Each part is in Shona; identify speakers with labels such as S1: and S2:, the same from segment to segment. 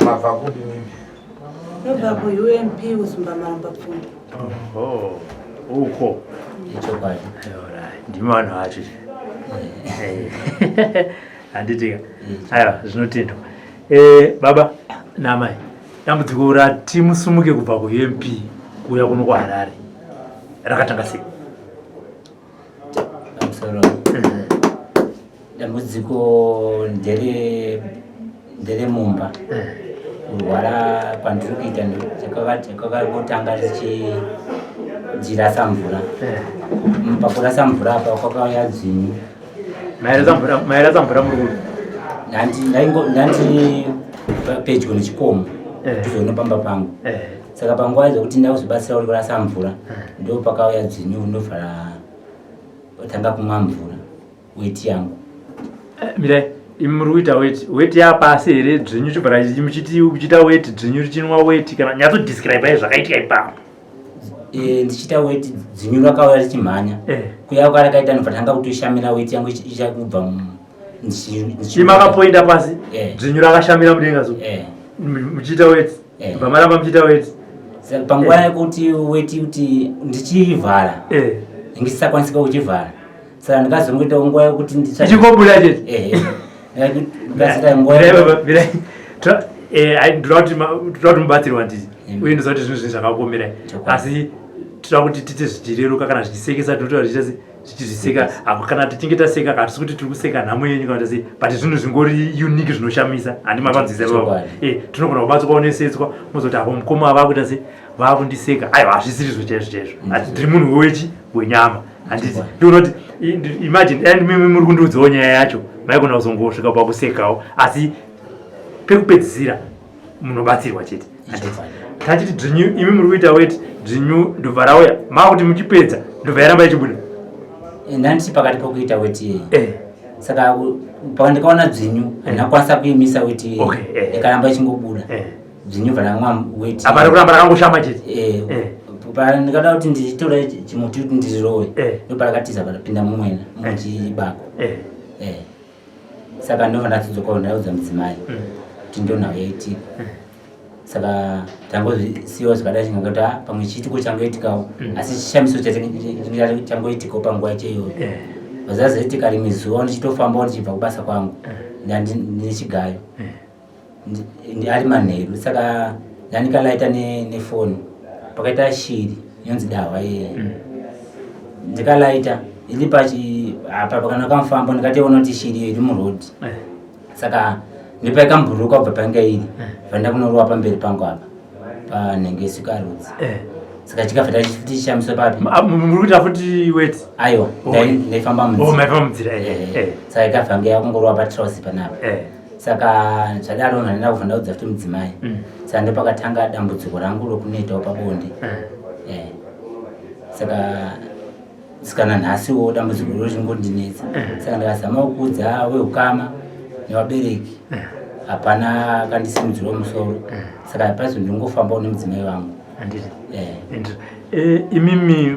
S1: Mabva kupi mimi?
S2: Nobva kuUMP Uzumba Maramba Pfumbu.
S3: Oho, uko.
S4: Ichokwadi.
S3: Alright, ndimi vanhu vacho. Handitika. Aiwa, zvinotendwa. Eh, baba namai, dambudziko rati musumuke kubva kuUMP kuuya kuno kuHarare rakatanga sei?
S4: Pamusoro. Dambudziko ndere nderemumba. Kurwara kwandiri kuita chakangotanga richindirasa mvura. Pakurasa mvura apa kwakauya dzvinyu.
S3: Mairasa mvura muri kupi?
S4: Ndandiri pedyo nechikomo dhuze nepamba pangu. Saka panguva yekuti ndakuzvibatsira kuti kurasa mvura ndo pakauya dzvinyu ndobva tanga kumwa mvura weti yangu.
S3: Mirai, imi muri kuita weti, weti yapasi here dzvinyu chibva muchiti muchiita weti dzvinyu richinwa weti kana nyatsodescribe zvakaitika ipapo.
S4: Ndichiita weti dzvinyu rakauya richimhanya. Kuya kwarakaita ndobva tanga kutoshamira weti yangu ichakubva
S3: imi makapoinda pasi dzvinyu rakashamira mudenga so muchiita weti bva maramba muchiita weti
S4: panguva yekuti weti kuti ndichivhara ndisisakwanisika kuchivhara saka ndikazongoita nguva yekuti
S3: ndichingobuda chete ndoda kuti mubatsirwa nditi uye ndoziva kuti zvinhu zvinhu zvakakuomerai asi toda kuti tite zvichireruka kana zvichisekesa tinotaura zvichita tichizviseka apo kana tichinge taseka hatisi kuti tiri kuseka nhamo yenyu kana tase but zvinhu zvingori unique zvinoshamisa handi mavanzwisa ivavo tinogona kubatswa unesetswa mozoti apo mukoma vakuita se vakundiseka aiwa hazvisiri zvo chaizvo chaizvo ati ndiri munhu wechi wenyama handiti ndinoona kuti imagine and mimi muri kundiudzawo nyaya yacho maigona kuzongosvika pakusekawo asi pekupedzisira munobatsirwa chete tachiti dzvinyu imi muri kuita weti dzvinyu ndobva rauya makuti muchipedza ndobva yaramba ichibuda
S4: Ndanditi pakati pokuita weti iyi saka pandikaona dzvinyu handina kukwanisa kuimisa weti iyi ikaramba ichingobuda dzvinyu bva ramwa weti
S3: apa rikuramba rakangoshama chete.
S4: Ndikada kuti nditore chimuti kuti ndirirowe ndoparakatiza parapinda mumwena muchibako. Saka ndobva ndatodzoka ndaudza mudzimai kuti ndonhau yaitika. Saka tangozvisiyawo zvakadai chingangoti pamwe chiitiko changoitikawo asi chishamiso changoitikawo panguva yacho iyoyo. Vazazoitika rimwe zuva ndichitofambawo ndichibva kubasa kwangu nechigayo ari manheru saka ndandikalaita nefoni pakaita shiri inonzi dahwa iye ndikalaita iri pachi apa pakanaka mufambo ndikatoona kuti shiri iri muroad saka ndipaikamburuka kubva painga iri bva ndakunorova pamberi pangu apa panhenge sikarudzi saka chikabva futi chishamiso papi.
S3: Muri kuita futi weti?
S4: Aiwa, ndaifamba
S3: munzira.
S4: Saka ikabva nge yakungorova patrosi panapa. Saka zvadaro ndandida kubva ndaudza futi mudzimai. Saka ndopakatanga dambudziko rangu rokunoitawo pabonde. Saka sikana nhasiwo dambudziko ro ringondinetsa. Saka ndakazama kuudza veukama nevabereki hapana akandisimudzirawo musoro. Saka paizvo ndingofambawo nemudzimai vangu.
S3: Handiti imimi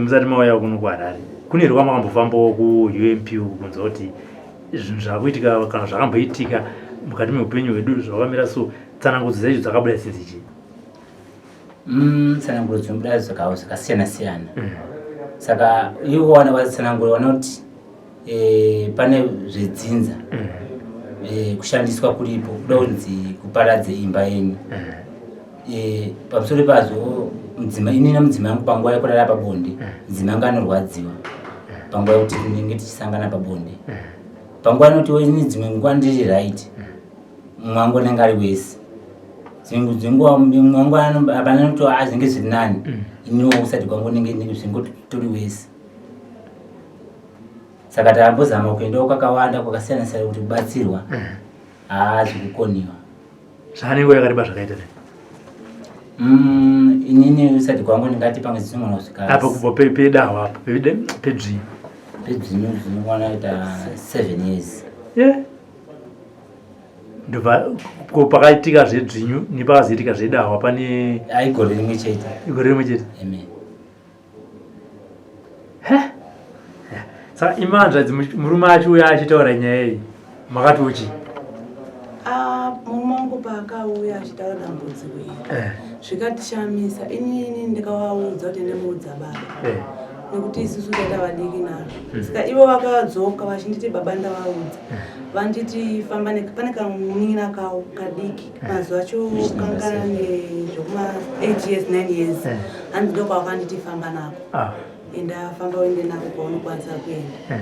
S3: musati mauya kuno kuHarare kune here kwamakambofambawo kuUMP kunzwa kuti zvinhu zvakuitika kana zvakamboitika mukati meupenyu hwedu zvakamira so tsanangudzo dzacho dzakabuda sedzichi?
S4: Tsananguro dzinobuda zvakasiyana siyana. Saka ivo wana vatsananguro vanoti pane zvedzinza kushandiswa kuripo kuda kunzi kuparadze imba yenyu. Pamusoro pazvo mudzimai ini nemudzimai wangu panguva yekurara pabonde mudzimai wangu anorwadziwa panguva yekuti tinenge tichisangana pabonde. Panguva inotiwo ini dzimwe nguva ndiri right mumwe wangu anenge ari wese dzimwe dzenguva mumwe wangu hapana anoti zvinenge zviri nani iniwo kusati kwangu nenge zvingotori wese. Saka tambozama kuendawo kwakawanda kwakasiyana siyana kuti kubatsirwa zvekukoniwa.
S3: Zvane nguva yakareba zvakaita sei?
S4: Inini usati kwangu ndingati pamwe dzinogona kusvika
S3: apa kubva pedawo apo pedzvinyu.
S4: Pedzvinyu dzinokwana kuita 7 years.
S3: Ndobva ko pakaitika zvedzvinyu nepakazoitika zvedahwa pane
S4: igore rimwe chete.
S3: Igore rimwe chete.
S4: Amen.
S3: Saka imanzvadzi murume achiuya achitaura nyaya iyi makati uchi?
S2: Murume wangu paakauya achitaura dambudziko iri eh. zvikatishamisa inini ndikavaudza kuti ndimuudza baba eh. nekuti isusu taita vadiki naro hmm. saka ivo vakadzoka vachinditi baba ndavaudza eh. vanditi famba pane kamunin'ina kawo kadiki mazuva acho kangana nezvekuma 8 years 9 years hanzi ndokwavakanditi famba nako ah. Enda famba uende nako kwaunokwanisa kuenda. Eh.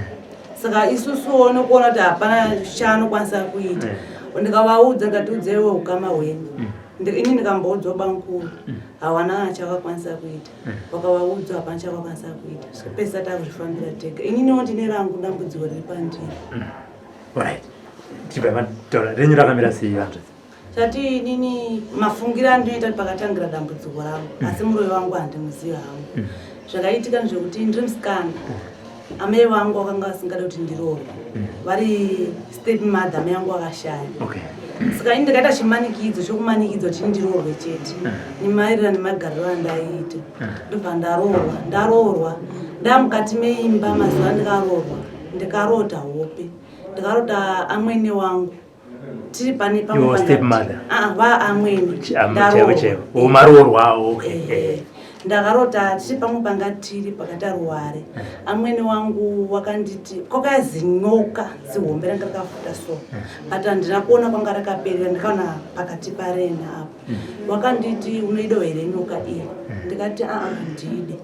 S2: Saka isusuwo nokuona kuti hapana chaanokwanisa kuita. Eh. Ndikavaudza ndikati udzeiwe ukama hwenyu. Mm. Ini ndikamboudzwa bamukuru mm. hawana chavakwanisa kuita. Mm. Vakavaudza hapana chavakwanisa kuita. Pesa takuzvifambira tega. Ininiwo ndine rangu dambudziko riri pandiri.
S3: Right. Tibva mataura renyu rakamira sei vanzvadzi?
S2: Tati inini mafungiro andinoita kuti pakatangira dambudziko rangu mm. asi muroyi wangu handimuzivi hangu mm. Zvakaitika ndezvekuti ndiri musikana mm. Amai vangu vakanga vasingada kuti ndiroorwe vari step mother amai vangu vakashaya okay. Saka ini ndikaita chimanikidzo chokumanikidzwa kuti ndiroorwe chete nemaererano nemagariro andaiita ndobva ndaroorwa ndaroorwa ndamukati meimba mazuva ndikaroorwa ndikarota hope ndikarota amwene wangu tiri pane
S3: pamwe step mother
S2: ah va amweni
S3: maroorwa okay eh,
S2: eh. Ndakarota tiri pamwe panga tiri pakati aruware eh. Amwene wangu wakanditi kwakaya zinyoka zihombe ranga rakafuta so but handina kuona kwanga rakaperera ndikaona pakati parena apo hmm. Wakanditi unoidawo here nyoka iyi ndikati aa handide.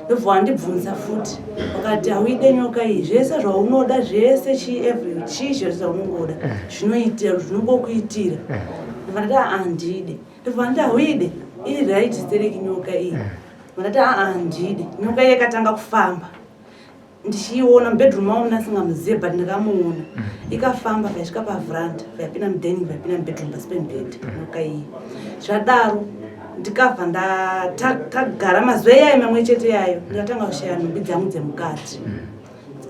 S2: Ndobva wandibvunza futi wakati hauide nyoka iyi zvese zvaunoda zvese chii every chii zvese zvaunongoda eh. zvinoitira zvinongokuitira eh. Ndobva ndati aa handide. Ndobva ndati hauide iri right stereki nyoka iyi eh. Ndati aa handide. Nyoka iyi yakatanga kufamba ndichiiona mubedroom mangu ndasingamuzive but ndakamuona mm. Ikafamba vaisvika pavranda vaipinda mudining vaipinda mubedroom pasi pemubhedha mm. Nyoka iyi zvadaro ndikabva ndagara mazuva iyayo mamwe chete yayo ndikatanga kushaya nhumbi dzangu dzemukati mm.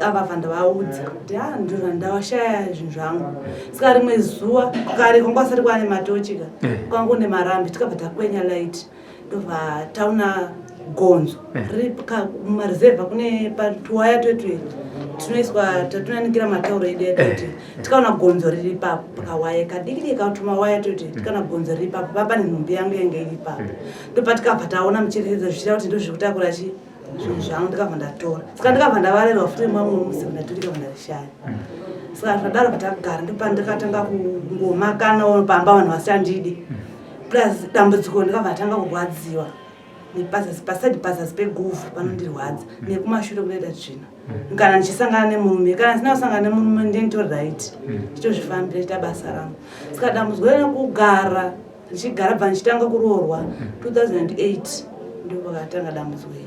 S2: Avabva ndavaudza kuti a ah, ndizvo ndawashaya zvinhu zvangu. Saka rimwe zuva kare kwanga kusati kwaane matochi ka eh. Kwanga kune marambi tikabva takwenya light ndobva taona gonzo eh. Riri mumaruzevha kune patuwaya twetwe tinoiswa tatunanikira matauro edu etoti eh. Tikaona gonzo riri ipapo pakawaya kadikidiki katumawaya twetwe tikaona gonzo riri ipapo pa pane nhumbi yangu yange iri ipapo ndopa tikabva taona mucherechedzo zvichira kuti ndozvekutakura chi zvinhu zvangu ndikabva ndatora. Saka ndikabva ndavarerwa futi mamwe musi ndaturika ndarishaya. Saka zvadaro patakagara ndopa ndikatanga kungomakanawo pamba vanhu vasandidi plus dambudziko ndikabva tanga kurwadziwa nepazasi paside pazasi peguvhu panondirwadza nekumashure kunoita tsvina kana ndichisangana nemurume kana ndisina kusangana nemurume ndinitori right ndichitozvifambira chita basa rangu. Saka dambudziko rekugara ndichigara bva ndichitanga kuroorwa 2008 ndipo pakatanga dambudziko iri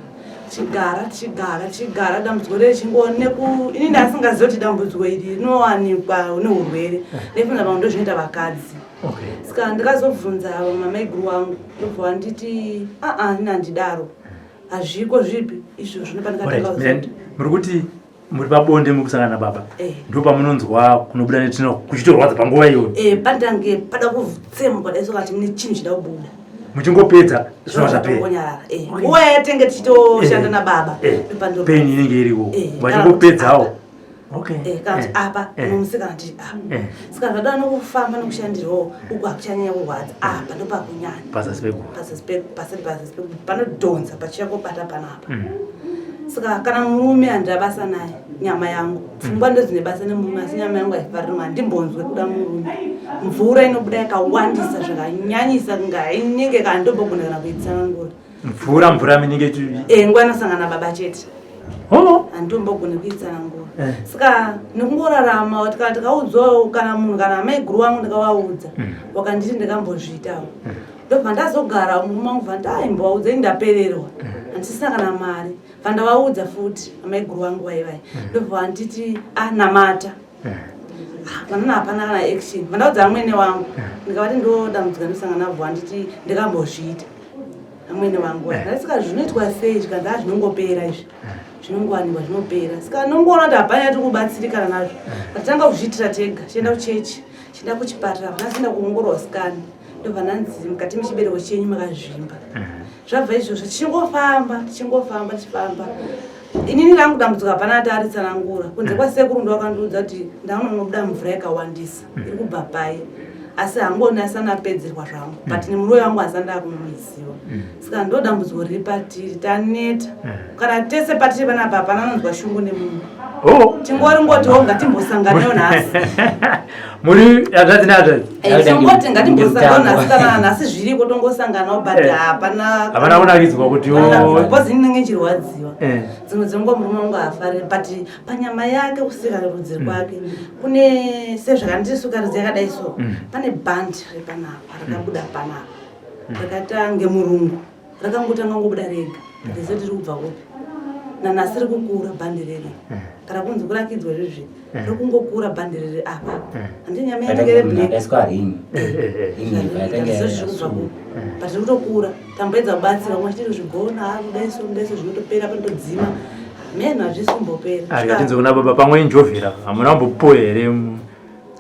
S2: tichigara tichigara tichigara dambudziko rechingoneku ini ndasingazivi kuti dambudziko iri rinowanikwa neurwere nefunza pamwe ndozvinoita vakadzi. Saka ndikazobvunza mamaiguru wangu ndobva wanditi aa ini handidaro hazviko zvipi izvo
S3: zvino. Muri kuti muri pabonde muri kusangana nababa eh. Ndo pamunonzwa kunobuda netsvina kuchitorwadza panguva iyoyo
S2: eh, pandange pada kutsemwa dai sokati mune chinhu chida kubuda
S3: muchingopedza zvinova zvapera
S2: eh, nguva yatenge tichitoshanda nababa.
S3: Peni inenge iriwo vachingopedzawo.
S2: Eh, kana kuti apa unomusika kana kuti apa. Saka zvadava nokufamba nokushandirwawo uku hakuchanyanya kurwadza apa ndopakunyanya
S3: pazasi
S2: pasati pazasi panodhonza pachiya kobata panapa. Saka kana murume handina basa naye nyama yangu pfungwa ndodzine basa nemurume asi nyama yangu haifariri handimbonzwe kuda murume. Mvura inobuda yakawandisa zvakanyanyisa kunga inenge kana ndombogona kana kuitsanangura.
S3: Mvura mvura minenge
S2: eh, nguva inosangana baba chete handitombogone kuitsanangura eh. Saka nekungorarama kana tikaudzwawo kana munhu kana amaiguru wangu ndikavaudza mm. Wakanditi ndikambozviitawo mm. Ndobva ndazogara murume wangu bva ndaimbovaudza ini ndapererwa mm. Handisisina kana mari bva ndavaudza futi amaiguru wangu vaivai ndobva vanditi anamata ah, vanana hapana kana action. Vandaudza amwene wangu ndikavati ndodambudzika ndosangana navo handiti ndikambozviita amwene wangu eh. Saka zvinoitwa sei zvikanzi a zvinongopera izvi zvinongowanikwa zvinopera. Saka nongoona kuti hapana yatiri kubatsirikana nazvo tatanga kuzviitira tega chienda kuchechi chienda kuchipatara vana kuongororwa sikani ndobva ndanzi mukati mechibereko chenyu makazvimba. Zvabva izvozvo tichingofamba tichingofamba tichifamba inini rangu dambudziko hapana ati aritsanangura kunze kwasekuru ndo wakandiudza kuti ndaona unobuda mvura yakawandisa iri kubva pai. Asi hangoni asana apedzerwa zvangu mm. but nemurume wangu asana ndakumuziva mm. Saka ndo dambudziko riri patiri, taneta mm. Kana tese patiri panapa hapana anonzwa shungu nemunhu. Oh. Tingori ngoti wo ngatimbosanganawo nhasi.
S3: Muri hanzvadzi nehanzvadzi?
S2: Eh, tingoti ngatimbosanganawo nhasi kana nhasi zviriko tongosanganawo but eh. hapana
S3: hapana kunakidzwa kuti
S2: because ini ndinenge ndichirwadziwa. Eh. Dzimwe dzenguva murume wangu haafariri but panyama yake kusika rudzi mm. kwake kune sezvakandiri sukarudzi yakadai so mm. pane band repanapa rakabuda mm. panapa rakatange murungu rakangotanga ngobuda rega rizive tiri kubva kupi nanhasi riri kukura bhandi riri kana kunzi kurakidzwa izvizvi riri kungokura bhandi riri apa handi nyama yanenge reblackrizive kubva kupi but riri kutokura tamboedza kubatsira vamwe vachiti zvigona kudaiso kudaiso zvinotopera panotodzima meno hazvisi kumbopera
S3: arikatinzi kuna baba pamwe injovhera hamuna kumbopuwa here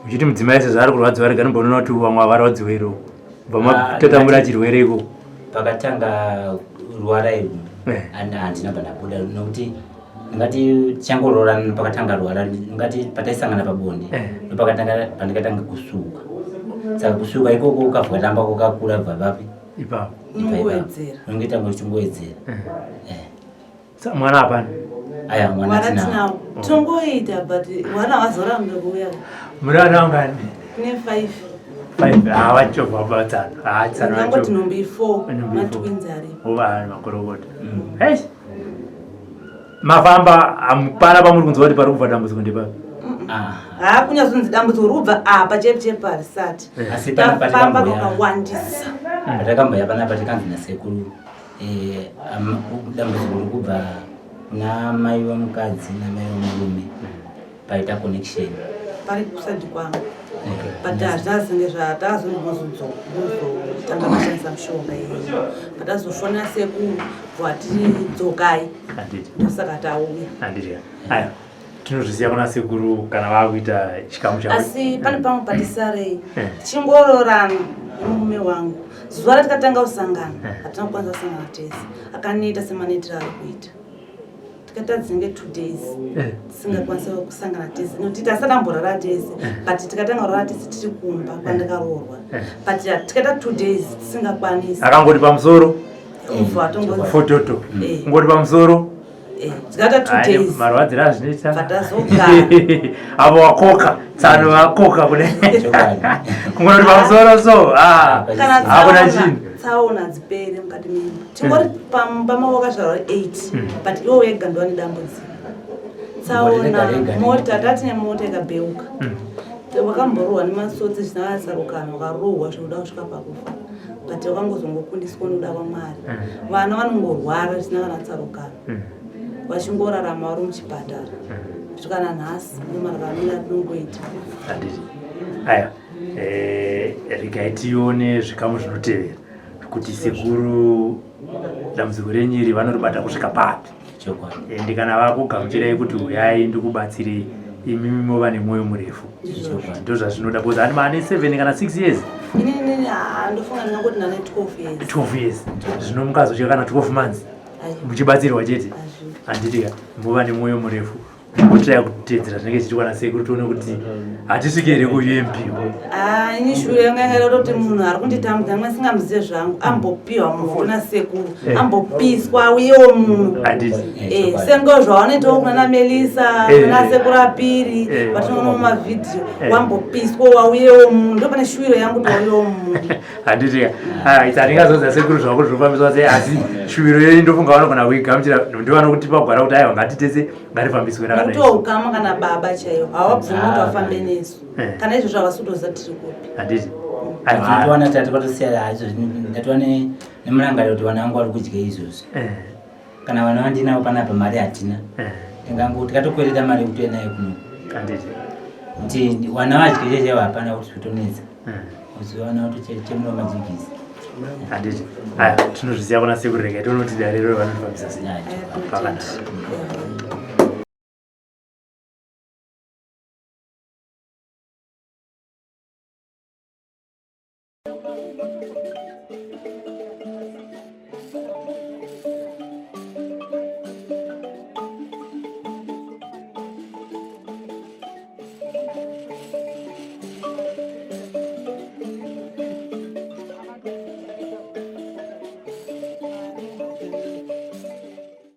S3: muchiti mudzimai sezvo ari kurwadziwa rega ndimbonoona kuti vamwe havarwadziwe iro bva matotamura ah, chirwere iko
S4: pakatanga rwara iri eh. handina bva ndabuda nokuti ndingati tichangoroorana pakatanga rwara ndingati pataisangana pabonde eh. ndopakatanga pandikatanga kusuka saka kusuka ikoko ukabva tamba kukakura bva vapi
S3: ipapo
S4: unenge tanga uchingowedzera eh.
S3: Sa mwana hapana.
S4: Aya mwana
S2: tinawo. Oh. Tongoita but mwana vazorambe kuuya.
S3: Muri vana vangani?
S2: Tine 5.
S3: 5. Ah vachovha vatano. Ah tsano
S2: vacho. Ngoti nhumbi 4 matwins ari.
S3: Ova makorokota. Mm. Hey. Mafamba amupana pamuri kunzwa kuti pari kubva dambudziko ndepapi?
S2: Ah. Haa kunyazonzi dambudziko riri kubva apa chepu chepu harisati.
S4: Eh. Asi
S2: pana kwakawandisa.
S4: Patakamboya panapa tikanzi nasekuru Eh, dambudziko riri kubva kuna mai vemukadzi namai vemurume paita connection
S2: pari kusadi kwangu but hazvazenge zvatazozotanga kushandisa mishonga iyi but azofonera sekuru bvatidzokai ndosaka tauya
S3: aya tinozviziva kuna sekuru kana vakuita chikamu
S2: chavo asi pane pamwe patisarei eh. tichingororana nemurume wangu zuva ratikatanga kusangana eh. hatina kukwanisa kusangana tese akaneta semanetero ari kuita tikaita dzinenge two days eh. tisingakwanisa kusangana tese nokuti tasatamborara tese but tikatanga kurara tese tiri kumba kwandakaroorwa but tikaita two days tisingakwanisi
S3: akangoti pamusoro fototo ngoti pamusoro
S2: Eh, dzikaita two days
S3: marwadziro azvinoita avo wakoka tsano vakoka kune kungoti pamusoro so ah,
S2: hakuna chinhu tsaona dzipere mukati memba tingori pamba mavo wakazvarwa 8 hmm. but iwo wega ndiwane dambudziko tsaona mota tatine mota ikabheuka hmm. wakamborohwa nemasotsi zvisina kasarukano wakarohwa zvinoda kusvika pakufa but wakangozongokundiswa nokuda kwamwari hmm. vana vanongorwara zvisina kana tsarukano hmm. vachingorarama vari muchipatara hmm. kusvika nanhasi nemararamiro atinongoita
S3: handiti aya eh, regai tione zvikamu zvinotevera kuti sekuru dambudziko renyu iri vanoribata kusvika papi ende kana vakugamuchirai kuti uyai ndikubatsirei imimi mova nemwoyo murefu ndozvazvinoda because ani maane 7 kana 6
S2: years 12
S3: years zvino mukazotya kana 12 months muchibatsirwa chete handitika mova nemwoyo murefu kutraya kuteedzera zvinenge zvichiitwa nasekuru tione kuti hatisvike here kuump
S2: ah, ini shure yanga yanga kuti munhu ari kunditambudza mwe singamuzive zvangu ambopiwa moto nasekuru eh. ambopiswa uyewo munhu eh, senge zvawanoitawo kuna namelisa eh. kuna sekuru apiri vatinoona mumavhidhiyo wambopiswa wauyewo munhu ndo pane shuwiro yangu kuti wauyewo munhu
S3: handiti ah, its handingazodza sekuru zvako zvinofambiswa sei asi shuviro yenyu ndofunga vanogona kuigamuchira ndovanokuti gwara kuti aiwa ngatitese ngatifambiswe
S2: rakadai ukama kana baba chaiyo hawabvumi kuti vafambe nesu eh. kana izvozvo havasi kutoziva tiri kupi
S3: handiti
S4: tinotowana tati kwatosiyana hazvo ndatova nemurangariro kuti vana vangu vari kudya izvozvo eh. kana vana vandinavo panapa mari hatina eh. tingango tikatokwereta mari yekutoya nayo kuno kuti vana vadye chaichaivo hapana kuti zvotonetsa uziona kuti chemura majigisi
S3: handiti aya tinozviziva kuna sekuru rega tionoti dare rero vanofambisa sei pakanaka
S2: Thank you.